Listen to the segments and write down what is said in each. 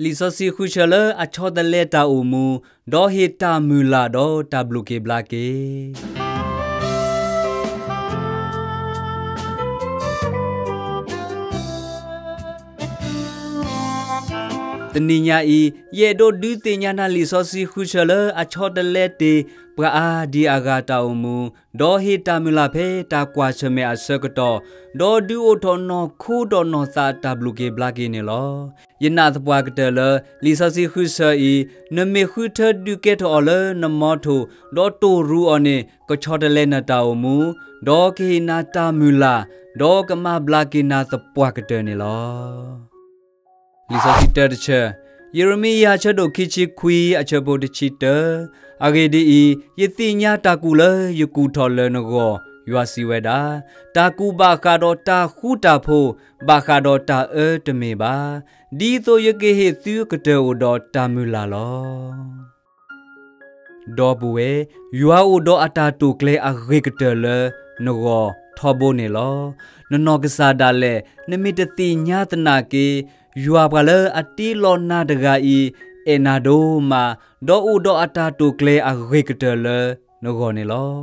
လံာ်စီဆှံဃုဆၢလၢအဆီတလဲတၢ်အိၣ်မူ, ဒီးဟ့ၣ်တၢ်မုၢ်လၢ်ဒီးတၢ်ဘျုးက့ၤဘျါက့ၤ တနံၤညါအံၤ, ယအဲၣ်ဒိးဒုးသ့ၣ်ညါနၤလံာ်စီဆှံဃုဆၢလၢအဆီတလဲတ့ၢ် ပှၤအါဒံအါဂၤတၢ်အိၣ်မူ, ဒီးဟ့ၣ်တၢ်မုၢ်လၢ်ဖဲတၢ်ကွၢ်ဆၢၣ်မဲာ်အဆၢကတီၢ်, ဒီးဒုးအိၣ်ထီၣ်နီၢ်ခိဒီးနီၢ်သးတၢ်ဘျုးက့ၤဘျါက့ၤန့ၣ်လီၤ. ယနာ်သပှၢ်ကတၢၢ်လၢ လံာ်စီဆှံဃုဆၢအံၤ, နမ့ၢ်ဃုထၢဒုးကဲထီၣ်အီၤလၢနမီထိၣ်, ဒီးတိၢ်ရူးအီၤန့ၣ် ကဆီတလဲနတၢ်အိၣ်မူ, ဒီးကဟ့ၣ်နၤတၢ်မုၢ်လၢ်, ဒီးကမၤဘျါက့ၤနၤသပှၢ်ကတၢၢ်န့ၣ်လီၤ. လံာ်စီဆှံတၢတဆၢ, ယံးရမံယၤဆၢဒိၣ်ခံဆံခွံအဆၢဖိတဆံတၢ, အဂ့ၢ်ဒ်အံၤ, ယသ့ၣ်ညါတၢ်ကူၣ်လၢယကူၣ်ထီၣ်လၢနဂီၢ်, ယွၤစံးဝဲဒၣ်, တၢ်ကူၣ်ဘၣ်ဃးဒီးတၢ်ဃူတၢ်ဖိး, ဘၣ်ဃးဒီးတၢ်အၢတမ့ၢ်ဘၣ်, ဒ်သိးယကဟ့ၣ်သုကတၢၢ်အိၣ်ဒီးတၢ်မုၢ်လၢ်လီၤ. ဒီပုၢ်ဝဲၢ်, ယွၤအိၣ်ဒီးအတၢ်တိာ်ကျဲၤအဂ့ၤကတၢၢ်လၢနဂီၢ်ထီဘိန့ၣ်လီၤ. နနီၢ်ကစၢ်ဒၣ်လဲာ် နမ့ၢ်တသ့ၣ်ညါသနာ်က့, ယွၤပှၤလၢအတ့လီၤနၤတဂၤအံၤ အဲၣ်နၤဒိၣ်မး, ဒီးအိၣ်ဒီးအတၢ်တိာ်ကျဲၤအဂ့ၤကတၢၢ်လၢနဂီၢ်န့ၣ်လီၤ.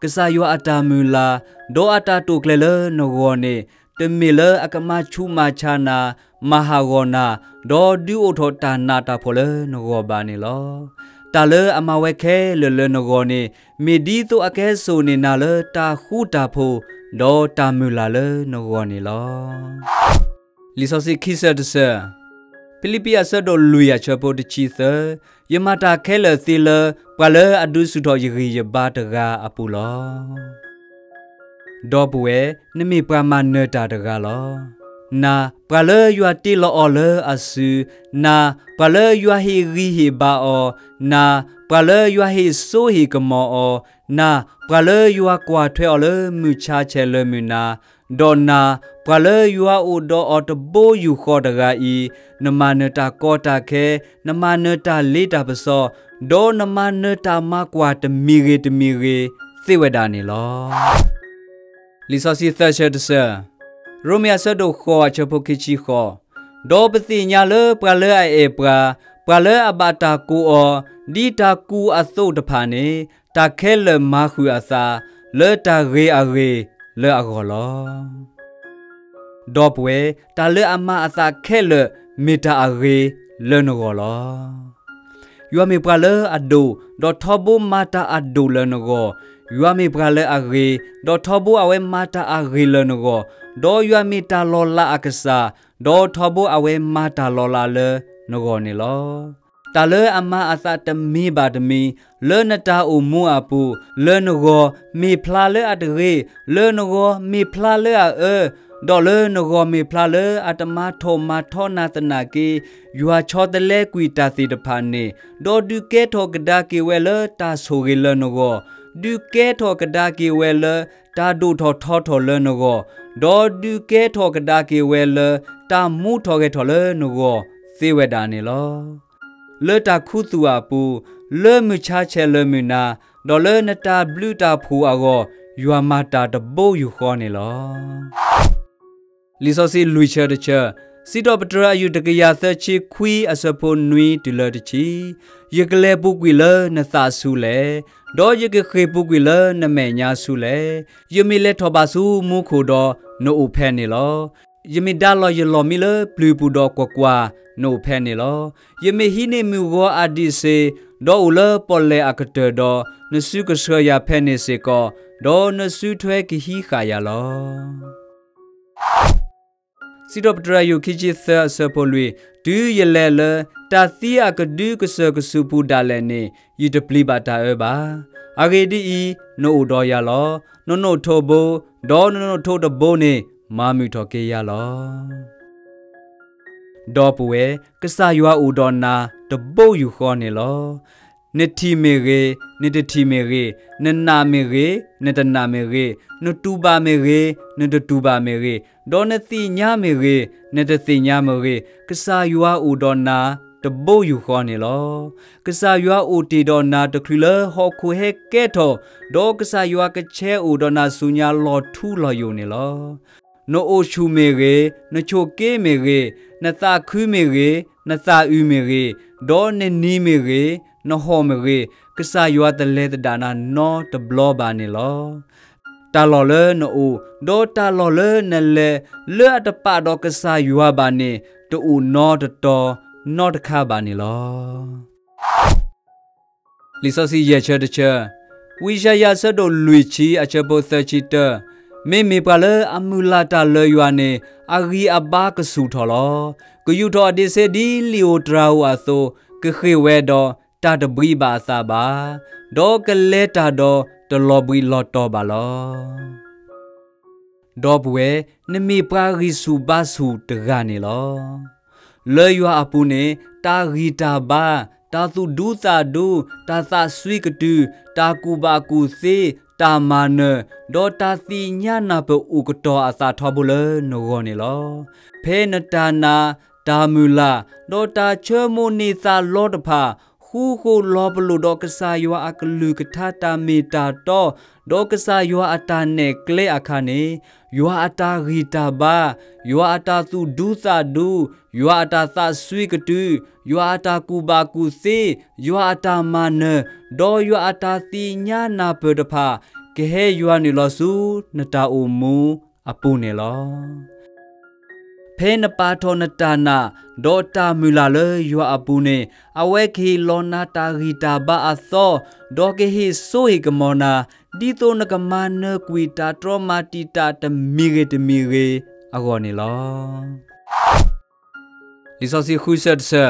ကစၢ်ယွၤအတၢ်မုၢ်လၢ်, ဒီးအတၢ်တိာ်ကျဲၤလၢနဂီၢ်န့ၣ်, တမ့ၢ်လၢအကမၤဆူးမၤဆါနၤ, မၤဟးဂီၤနၤ, ဒီးဒုးအိၣ်ထီၣ်တၢ်နးတၢ်ဖှီၣ်လၢနဂီၢ်ဘၣ်န့ၣ်လီၤ. တၢ်လၢအမၤဝဲခဲလၢာ်လၢနဂီၢ်န့ၣ်, မ့ၢ်ဒ်သိးအကဟဲစိာ်န့ၢ်နၤလၢတၢ်ဃူတၢ်ဖိး, ဒီးတၢ်မုၢ်လၢ်လၢနဂီၢ်န့ၣ်လီၤ. လံာ်စီဆှံခံဆၢတဆၢ, ဖံလံးပံးအဆၢဒိၣ်လွံၢ်အဆၢဖိတဆံသၢ, ယမၤတၢ်ခဲလၢာ်သ့လၢ ပှၤလၢအဒုးဆူၣ်ထီၣ်ယဂံၢ်ယဘါတဂၤအပူၤလီၤ. ဒီပုၢ်ဝဲၢ်, နမ့ၢ်ပှၤမၤနၢၤတၢ်တဂၤလီၤ. နၤ, ပှၤလၢယွၤတ့လီၤအီၤလၢအစု, နၤ, ပှၤလၢယွၤဟ့ၣ်ဂံၢ်ဟ့ၣ်ဘါအီၤ, နၤ, ပှၤလၢယွၤဟ့ၣ်စိဟ့ၣ်ကမီၤအီၤ, နၤ, ပှၤလၢယွၤကွၢ်ထွဲအီၤလၢမုၢ်ဆါဆဲးလၢမုၢ်နၤ, ဒီးနၤ, ပှၤလၢယွၤအိၣ်ဒီးအီၤတဘိယူၢ်ဃီတဂၤအံၤ, နမၤနၢၤတၢ်ကီတၢ်ခဲ, နမၤနၢၤတၢ်လ့တၢ်ပစီ, ဒီးနမၤနၢၤတၢ်မၤကွၢ်တမံၤဂ့ၤတမံၤဂ့ၤသ့ဝဲဒၣ်န့ၣ်လီၤ. လံာ်စီဆှံသၢဆၢတဆၢ, ရိမ့ၤအဆၢဒိၣ်ဃိးအဆၢဖိခံဆံဃိး, ဒီးပသ့ၣ်ညါလၢပှၤလၢအအဲၣ်ပှၤ, ပှၤလၢအဘၣ်တၢ်ကိးအီၤ, ဒ်တၢ်ကူၣ်အသိးတဖၣ်န့ၣ်, တၢ်ခဲလၢာ်မၤဃုာ်အသး, လၢတၢ်ဂ့ၤအဂ့ၢ်လၢအဂီၢ်လီၤ. ဒီပုၢ်ဝဲၢ်, တၢ်လၢအမၤအသးခဲလၢာ် မ့ၢ်တၢ်အဂ့ၤလၢနဂီၢ်လီၤ. ယွၤမ့ၢ်ပှၤလၢအဒိၣ်, ဒီးထီဘိမၤတၢ်အဒိၣ်လၢနဂီၢ်, ယွၤမ့ၢ်ပှၤလၢအဂ့ၤ, ဒီးထီဘိအဝဲမၤတၢ်အဂ့ၤလၢနဂီၢ်, ဒီးယွၤမ့ၢ်တၢ်လီၤလးအကစၢ်, ဒီးထီဘိအဝဲမၤတၢ်လီၤလးလၢနဂီၢ်န့ၣ်လီၤ. တၢ်လၢအမၤအသးတမံၤဘၣ်တမံၤ, လၢနတၢ်အိၣ်မူအပူၤ, လၢနဂီၢ်မ့ၢ်ဖျါလၢအတဂ့ၤ, လၢနဂီၢ်မ့ၢ်ဖျါလၢအအၢ, ဒီးလၢနဂီၢ်မ့ၢ်ဖျါလၢအတမၤထီၣ်မၤထီနၤသနာ်က့, ယွၤဆီတလဲကွံာ်တၢ်သ့ၣ်တဖၣ်န့ၣ်, ဒီးဒုးကဲထီၣ်ကဒါက့ၤဝဲလၢတၢ်ဆိၣ်ဂ့ၤလၢနဂီၢ်, ဒုးကဲထီၣ်ကဒါက့ၤဝဲလၢတၢ်ဒိၣ်ထီၣ်ထီထီၣ်လၢနဂီၢ်, ဒီးဒုးကဲထီၣ်ကဒါက့ၤဝဲလၢတၢ်မူထီၣ်ဂဲၤထီၣ်လၢနဂီၢ်သ့ဝဲဒၣ်န့ၣ်လီၤ. လၢတၢ်ခူသူၣ်အပူၤ, လၢမုၢ်ဆါဆဲးလၢမုၢ်နၤ, ဒီးလၢနတၢ်ဘျုးတၢ်ဖှိၣ်အဂီၢ်, ယွၤမၤတၢ်တဘိယူၢ်ဃီန့ၣ်လီၤ. လံာ်စီဆှံလွံၢ်ဆၢတဆၢ, စံးထီၣ်ပတြၢၤအယုၢ်တကယၤသၢဆံခွံအဆၢဖိနွံတုၤလၢတဆံ, ယကလဲၤပူၤကွံာ်လၢနသးဆူလဲၣ်, ဒီးယကဃ့ၢ်ပူၤကွံာ်လၢနမဲာ်ညါဆူလဲၣ်. ယမ့ၢ်လဲၤထီၣ်ဘၣ်ဆူမူခိၣ်ဒီးနအိၣ်ဖဲန့ၣ်လီၤ. ယမ့ၢ်ဒါလီၤယလီၢ်မံလၢပျုၤပူၤဒီးကွၢ်ကွၢ်, နအိၣ်ဖဲန့ၣ်လီၤ. ယမ့ၢ်ဟံးန့ၢ်မုၢ်ဂီၤအဒံးစ့, ဒီးအိၣ်လၢပီၣ်လဲၣ်အကတၢၢ်ဒီး, နစုကဆှၢယၤဖဲန့ၣ်စ့ၢ်ကီး, ဒီးနစုထွဲကဟံးဃာ်ယၤလီၤ. စံးထီၣ်ပတြၢၤယိၤခံဆံသၢအဆၢဖိလွံၢ်, တုၤယလဲၤလၢတၢ်သံအကဒုကစၢၢ်ကဆူးပူၤဒၣ်လဲာ်န့ၣ်, ယတပျံၤဘၣ်တၢ်အၢဘၣ်. အဂ့ၢ်ဒ်အံၤ, နအိၣ်ဒီးယၤလီၤ. နနိၣ်ထိးဘိ, ဒီးနနိၣ်ထိးတဘိန့ၣ်, မၤမုာ်ထီၣ်က့ၤယၤလီၤ. ဒီပုၢ်ဝဲၢ်, ကစၢ်ယွၤအိၣ်ဒီးနၤတဘိယူၢ်ဃီန့ၣ်လီၤ. နထံၣ်မ့ၢ်ဂ့ၤ, နတထံၣ်မ့ၢ်ဂ့ၤ, နနာ်မ့ၢ်ဂ့ၤ, နတနာ်မ့ၢ်ဂ့ၤ, နတူၢ်ဘၣ်မ့ၢ်ဂ့ၤ, နတတူၢ်ဘၣ်မ့ၢ်ဂ့ၤ, ဒီးနသ့ၣ်ညါမ့ၢ်ဂ့ၤ, နတသ့ၣ်ညါမ့ၢ်ဂ့ၤ, ကစၢ်ယွၤအိၣ်ဒီးနၤတဘိယူၢ်ဃီန့ၣ်လီၤ. ကစၢ်ယွၤအိၣ်တ့ၢ်ဒီးနၤတချုးလၢဟီၣ်ခိၣ်ဟဲကဲထီၣ်, ဒီးကစၢ်ယွၤကဆှၢအိၣ်ဒီးနၤဆူညါလီၤထူလီၤယိာ်န့ၣ်လီၤ. နအိၣ်ဆူၣ်မ့ၢ်ဂ့ၤ, နဆိးက့မ့ၢ်ဂ့ၤ, နသးခုမ့ၢ်ဂ့ၤ, နသးအုးမ့ၢ်ဂ့ၤ, ဒီးနနံၤမ့ၢ်ဂ့ၤ, နဟီၣ်မ့ၢ်ဂ့ၤ, ကစၢ်ယွၤတလဲၤသဒၣ်နၤနီတဘျီဘၣ်န့ၣ်လီၤ. တၢ်လီၢ်လၢနအိၣ်, ဒီးတၢ်လီၢ်လၢနလဲၤ, လၢအတပာ်ဒီးကစၢ်ယွၤဘၣ်န့ၣ်, တအိၣ်နီတတီၤနီတခါဘၣ်န့ၣ်လီၤ. လံာ်စီဆှံယဲၢ်ဆၢတဆၢ, ဝံယၡါယၤအဆၢဒိၣ်လွံၢ်ဆံအဆၢဖိသၢဆံတၢ, မ့မ့ၢ်ပှၤလၢအမုၢ်လၢ်တၢ်လၢယွၤန့ၣ်, အဂံၢ်အဘါကဆူၣ်ထီၣ်လီၤ. ကယူးထီၣ်အဒ့စ့ဒ်လံာ်ဧိၤတြၤဧိၤအသိး, ကဃ့ၢ်ဝဲဒီးတၢ်တဘှံးဘၣ်အသးဘၣ်, ဒီးကလဲၤတၢ်ဒီးတလီၤဘှံးလီၤတီၤဘၣ်လီၤ. ဒီပုၢ်ဝဲၢ်, နမ့ၢ်ပှၤဂံၢ်ဆူၣ်ဘါဆူၣ်တဂၤန့ၣ်လီၤ. လၢယွၤအပူၤန့ၣ်, တၢ်ဂံၢ်တၢ်ဘါ, တၢ်သူၣ်ဒူသးဒူ, တၢ်သးစွံကတုာ်, တၢ်ကူၣ်ဘၣ်ကူၣ်သ့, တၢ်မၤနၢၤ, ဒီးတၢ်သ့ၣ်ညါနၢ်ပၢၢ်အိၣ်ကတီၤအသးထီဘိလၢနဂီၢ်န့ၣ်လီၤ. ဖဲနတၢ်နာ်, တၢ်မုၢ်လၢ်, ဒီးတၢ်ဆိကမိၣ်န့ၢ်သးလီတဖၣ်, ဃူဃီလီၤပလိာ်ဒီးကစၢ်ယွၤအကလုၢ်ကထါတၢ်မ့ၢ်တၢ်တီ, ဒီးကစၢ်ယွၤအတၢ်နဲၣ်ကျဲအခါန့ၣ်, ယွၤအတၢ်ဂံၢ်တၢ်ဘါ, ယွၤအတၢ်သူၣ်ဒူသးဒူ, ယွၤအတၢ်သးစွံကတုာ်, ယွၤအတၢ်ကူၣ်ဘၣ်ကူၣ်သ့, ယွၤအတၢ်မၤနၢၤ, ဒီးယွၤအတၢ်သ့ၣ်ညါနၢ်ပၢၢ်တဖၣ်, ကဟဲယွၤနုာ်လီၤဆူနတၢ်အိၣ်မူအပူၤန့ၣ်လီၤ. ဖဲနပာ်ထီၣ်နတၢ်နာ်, ဒီးတၢ်မုၢ်လၢ်လၢယွၤအပူၤန့ၣ်, အဝဲကဟ့ၣ်လီၤနၤတၢ်ဂံၢ်တၢ်ဘါအသီ, ဒီးကဟ့ၣ်စိဟ့ၣ်ကမီၤနၤ, ဒ်သိးနကမၤနၢၤကွံာ်တၢ်တြီမၤတံာ်တာ်တမံၤဂ့ၤတမံၤဂ့ၤအဂီၢ်န့ၣ်လီၤ. လံာ်စီဆှံဃုဆၢတဆၢ,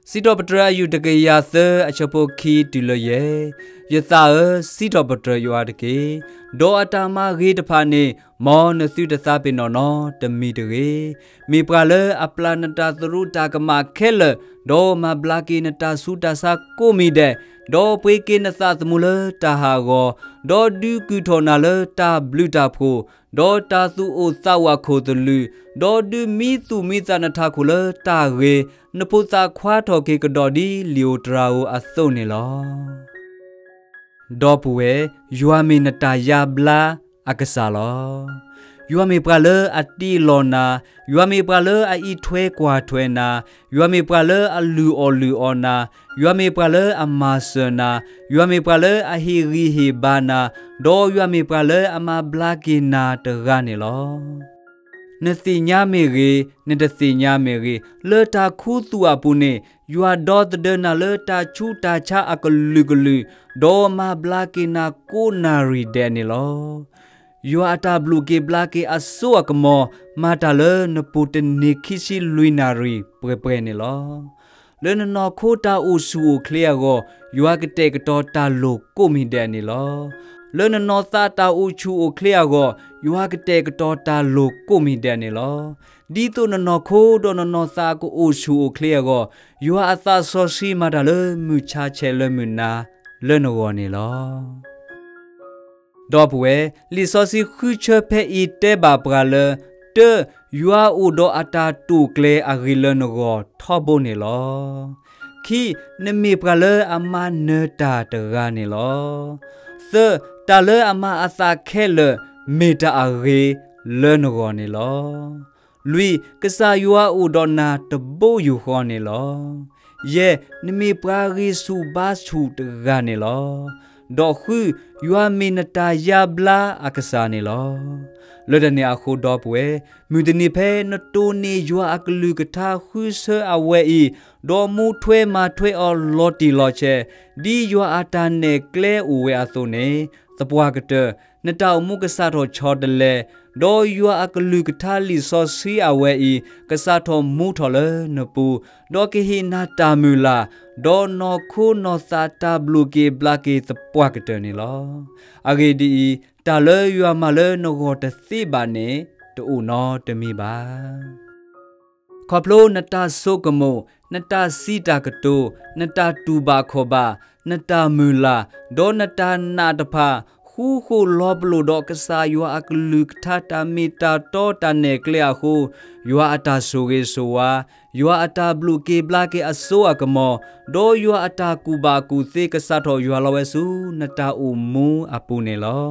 စံးထီၣ်ပတြၢၤအယူၢ်တကယၤသၢအဆၢဖိခံတုၤလၢယဲၢ်, ယသးဧၢ, စံးထီၣ်ပတြၢၤယွၤတက့ၢ်. ဒီးအတၢ်မၤဂ့ၤတဖၣ်န့ၣ်, မ်နသုတသးပ့ၤနီၣ်နီတမံၤတဂ့ၤ. မ့ၢ်ပှၤလၢအပျၢ်နတၢ်သရူးတၢ်ကမၣ်ခဲလၢာ်, ဒီးမၤဘျါက့ၤနတၢ်ဆူးတၢ်ဆါကိးမံၤဒဲး, ဒီးပှ့ၤက့ၤနသးသမူလၢတၢ်ဟးဂီၤ, ဒီးဒုးကုၢ်ထီၣ်နၤလၢတၢ်ဘျုးတၢ်ဖှိၣ်, ဒီးတၢ်သူၣ်အိၣ်သးအိၣ်အခိၣ်သလုး, ဒီးဒုးမံသူၣ်မံသးနထးခိၣ်လၢတၢ်ဂ့ၤ, နဖိသၣ်ခွါထီၣ်က့ၤကဒီးဒ်လံာ်ဧိၤတြၤဧိၤအသိးန့ၣ်လီၤ. ဒီပုၢ်ဝဲၢ်, ယွၤမ့ၢ်နတၢ်ယါဘျါအကစၢ်လီၤ. ယွၤမ့ၢ်ပှၤလၢအတ့လီၤနၤ, ယွၤမ့ၢ်ပှၤလၢအအံးထွဲကွၢ်ထွဲနၤ, ယွၤမ့ၢ်ပှၤလၢအလုၢ်အီၣ်လုၢ်အီနၤ, ယွၤမ့ၢ်ပှၤလၢအမၤစၢၤနၤ, ယွၤမ့ၢ်ပှၤလၢအဟ့ၣ်ဂံၢ်ဟ့ၣ်ဘါနၤ, ဒီးယွၤမ့ၢ်ပှၤလၢအမၤဘျါက့ၤနၤတဂၤန့ၣ်လီၤ. နသ့ၣ်ညါမ့ၢ်ဂ့ၤ, နတသ့ၣ်ညါမ့ၢ်ဂ့ၤ, လၢတၢ်ခူသူၣ်အပူၤန့ၣ်, ယွၤဒီသဒၢနၤလၢတၢ်ဆူးတၢ်ဆါအကလုာ်ကလုာ်, ဒီးမၤဘျါက့ၤနၤကိးနၣ်ရံၣ်ဒဲးန့ၣ်လီၤ. ယွၤအတၢ်ဘျုးက့ၤဘျါက့ၤအစိအကမီၤ, မၤတၢ်လၢနပူၤတနံၤခံဆံလွံၢ်နၣ်ရံၣ်ပှဲၤပှဲၤန့ၣ်လီၤ. လၢနနီၢ်ခိတၢ်အိၣ်ဆူၣ်အိၣ်ချ့အဂီၢ်, ယွၤကတဲာ်ကတီၤတၢ်လိၣ်ကိးမံၤဒဲးန့ၣ်လီၤ. လၢနနီၢ်သးတၢ်အိၣ်ဆူၣ်အိၣ်ချ့အဂီၢ်, ယွၤကတဲာ်ကတီၤတၢ်လိၣ်ကိးမံၤဒဲးန့ၣ်လီၤ. ဒ်သိးနနီၢ်ခိဒီးနနီၢ်သးကအိၣ်ဆူၣ်အိၣ်ချ့အဂီၢ်, ယွၤအသးစီဆှံမၤတၢ်လၢမုၢ်ဆါဆဲးလၢမုၢ်နၤလၢနဂီၢ်န့ၣ်လီၤ. ဒီပုၢ်ဝဲၢ်, လံာ်စီဆှံဃုဆၢဖဲအံၤတဲဘၣ်ပှၤလၢ, တၢ, ယွၤအိၣ်ဒီးအတၢ်တိာ်ကျဲၤအဂ့ၤလၢနဂီၢ်ထီဘိန့ၣ်လီၤ. ခံ, နမ့ၢ်ပှၤလၢအမၤနၢၤတၢ်တဂၤန့ၣ်လီၤ. သၢ, တၢ်လၢအမၤအသးခဲလၢာ်မ့ၢ်တၢ်အဂ့ၤလၢနဂီၢ်န့ၣ်လီၤ. လွံၢ်, ကစၢ်ယွၤအိၣ်ဒီးနၤတဘိယူၢ်ဃီန့ၣ်လီၤ. ယဲၢ်, နမ့ၢ်ပှၤဂံၢ်ဆူၣ်ဘါဆူၣ်တဂၤန့ၣ်လီၤ. ဒီးဃု, ယွၤမ့ၢ်နတၢ်ယါဘျါအကစၢ်န့ၣ်လီၤ. လၢတၢ်န့ၣ်အဃိဒီပုၢ်ဝဲၢ်, မုၢ်တနံၤဖဲနတိၢ်န့ၢ်ယွၤအကလုၢ်ကထါဃုဆၢအဝဲအံၤ, ဒီးမူထွဲမၤထွဲအီၤလီၤတံၢ်လီၤဆဲး, ဒ်ယွၤအတၢ်နဲၣ်ကျဲအိၣ်ဝဲအသိးန့ၣ်, သပှၢ်ကတၢၢ်, နတၢ်အိၣ်မူကစးထီၣ်ဆီတလဲ, ဒီးယွၤအကလုၢ်ကထါလံာ်စီဆှံအဝဲအံၤ, ကစးထီၣ်မူထီၣ်လၢနပူၤ, ဒီးကဟ့ၣ်နၤတၢ်မုၢ်လၢ်, ဒီးနီၢ်ခိနီၢ်သးတၢ်ဘျုးက့ၤဘျါက့ၤသပှၢ်ကတၢၢ်န့ၣ်လီၤ. အဂ့ၢ်ဒ်အံၤ, တၢ်လၢယွၤမၤလၢနဂီၢ်တသ့ဘၣ်န့ၣ်, တအိၣ်နီတမံၤဘၣ်. ခီဖျိနတၢ်ဆိကမိၣ်, နတၢ်စံးတၢ်ကတိၤ, နတၢ်တူၢ်ဘၣ်ခီၣ်ဘၣ်, နတၢ်မုၢ်လၢ်, ဒီးနတၢ်နာ်တဖၣ်, ဃူဃီလီၤပလိာ်ဒီးကစၢ်ယွၤအကလုၢ်ကထါတၢ်မ့ၢ်တၢ်တီတၢ်နဲၣ်ကျဲအဃိ, ယွၤအတၢ်ဆိၣ်ဂ့ၤဆိၣ်ဝါ, ယွၤအတၢ်ဘျုးက့ၤဘျါက့ၤအစိအကမီၤ, ဒီးယွၤအတၢ်ကူၣ်ဘၣ်ကူၣ်သ့ကစးထီၣ်ယွၤလီၤဝဲဆူနတၢ်အိၣ်မူအပူၤန့ၣ်လီၤ.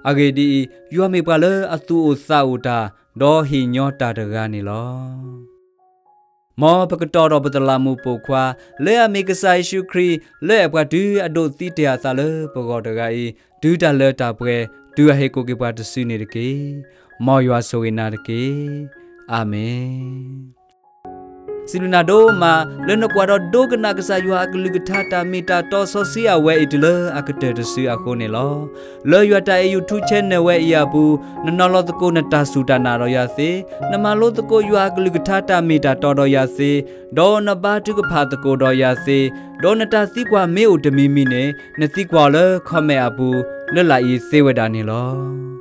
အဂ့ၢ်ဒ်အံၤ, ယွၤမ့ၢ်ပှၤလၢအသူၣ်အိၣ်သးအိၣ်တၢ်, ဒီးဟ့ၣ်ညီတၢ်တဂၤန့ၣ်လီၤ. မ်ပကတီၤဒီးပတလးမူးပိာ်ခွါ လၢအမ့ၢ်ကစၢ်ယ့ၣ်ၡူးခရံာ် လၢအဲၣ်ပှၤတုၤအဒိးသံတ့ၢ်အသးလၢပဂီၢ်တဂၤအံၤ တုၤတၢ်လၢတၢ်ပှဲၤ တုၤအဟ့ၣ်ကူၣ်က့ၤပှၤတစုန့ၣ်တက့ၢ်. မ်ယွၤဆိၣ်ဂ့ၤနၤတက့ၢ်. အၤမ့ၣ်. စံးဘျုးနၤဒိၣ်မး လၢနကွၢ်ဒီးဒိကနၣ်ကစၢ်ယွၤအကလုၢ်ကထါတၢ်မ့ၢ်တၢ်တီစီဆှံအဝဲအံၤတုၤလၢအကတၢၢ်တစုအဃိန့ၣ်လီၤ. လၢယွၤတၢ်အဲၣ် YouTube channel ဝဲအံၤအပူၤ နနီၤလီၤသကိးနတၢ်စူၢ်တၢ်နာ်ဒီးယၤသ့, နမၤလိသကိးယွၤအကလုၢ်ကထါတၢ်မ့ၢ်တၢ်တီဒီးယၤသ့, ဒီးနဘါထုကဖၣ်သကိးဒီးယၤသ့, ဒီးနတၢ်သံကွၢ်မ့ၢ်အိၣ်တမံၤမံၤန့ၣ် နသံကွၢ်အီၤလၢ comment အပူၤ လၢလာ်အံၤသ့ဝဲဒၣ်န့ၣ်လီၤ.